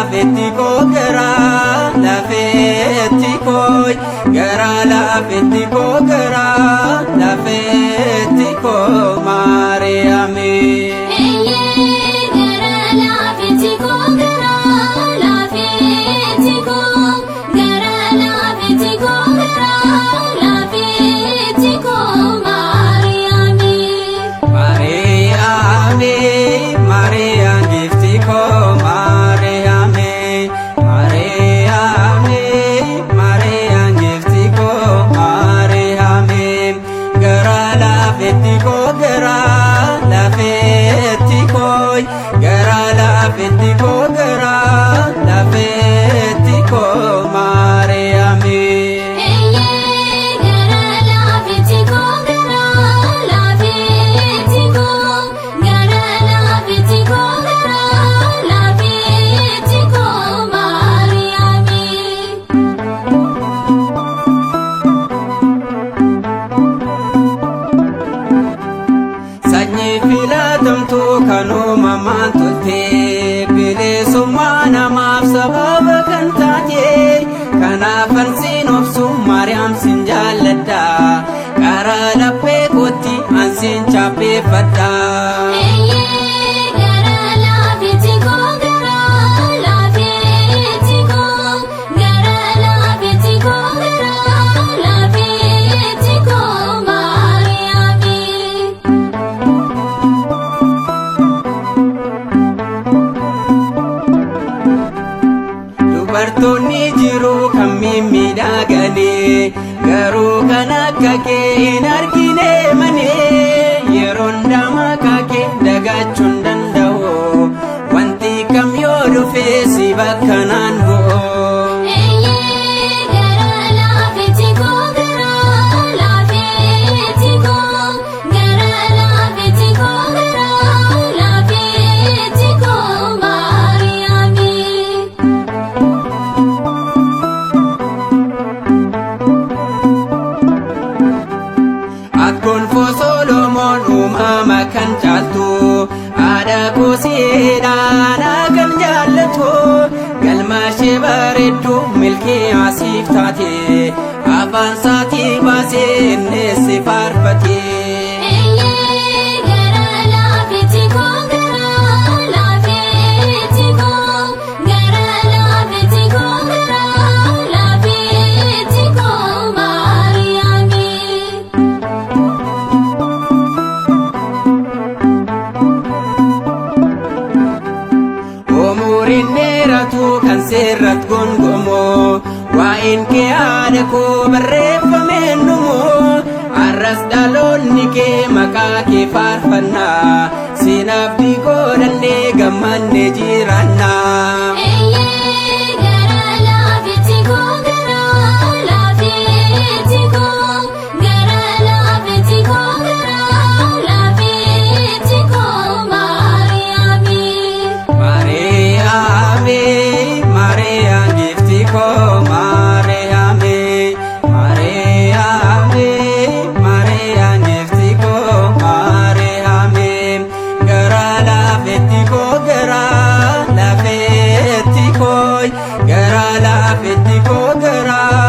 Laafetti koo garaa laafetti koo garaa laafetti koo garaa laafetti koo Maariyaami. Gara laafetti koo garaa laafetti koo garaa laafetti koo garaa laafetti koo Maariyaami. Maariyaami, Maariyaam giifti koo Maariyaami, Maariyaami, Maariyaam giifti koo Maariyaami, garaa laafetti koo garaa laafetti koo garaa laafetti koo garaa laafetti koo Maariyaami. Gara laafetti koo garaa laafetti koo garaa laafetti koo garaa laafetti koo Maariyaami. Sanyii filatamtuu kan uumamaan tolte, bilisummaa namaaf sababa kan taate, kanaaf ansiin obsu, Maariyaam sin jaalladha, karaa laphee kootti ansiin chaappeeffadha. Gara laafetti koo garaa laafetti koo garaa laafetti koo garaa laafetti koo Maariyaami. Dubartoonni jiru kan mimmiidhaganii, garuu kan akka kee hin argine malee, yeroon maqaa kee dagachuu hin danda'u, wanti kam yoo dhufe si bakka naan bu'u. Gara laafetti koo garaa laafetti koo garaa laafetti koo garaa laafetti koo Maariyaami. Akkonfoo Solomoon uumama kan caaltu, haadha kuusiidhaan kan jaallatu, galma ishee bareeddu milkii asiif taate, afaan isaatii baasee inni si faarfate. Gara laafetti koo garaa laafetti koo garaa laafetti koo garaa laafetti koo Maariyaami. Umuriin dheeratu kan seerrat gongomoo, waa'een kee haadha koo barreeffameen dhumoo, har'as dhaloonni kee maqaa kee faarfannaa, sinaaf godhannee gammannee jiraannaa. Gara laafetti koo garaa laafetti koo garaa laafetti koo garaa laafetti koo Maariyaami. Maariyaami, Maariyaam giifti koo Maariyaami, Maariyaami, Maariyaam giifti koo Maariyaami, garaa laafetti koo garaa laafetti koo garaa laafetti koo garaa.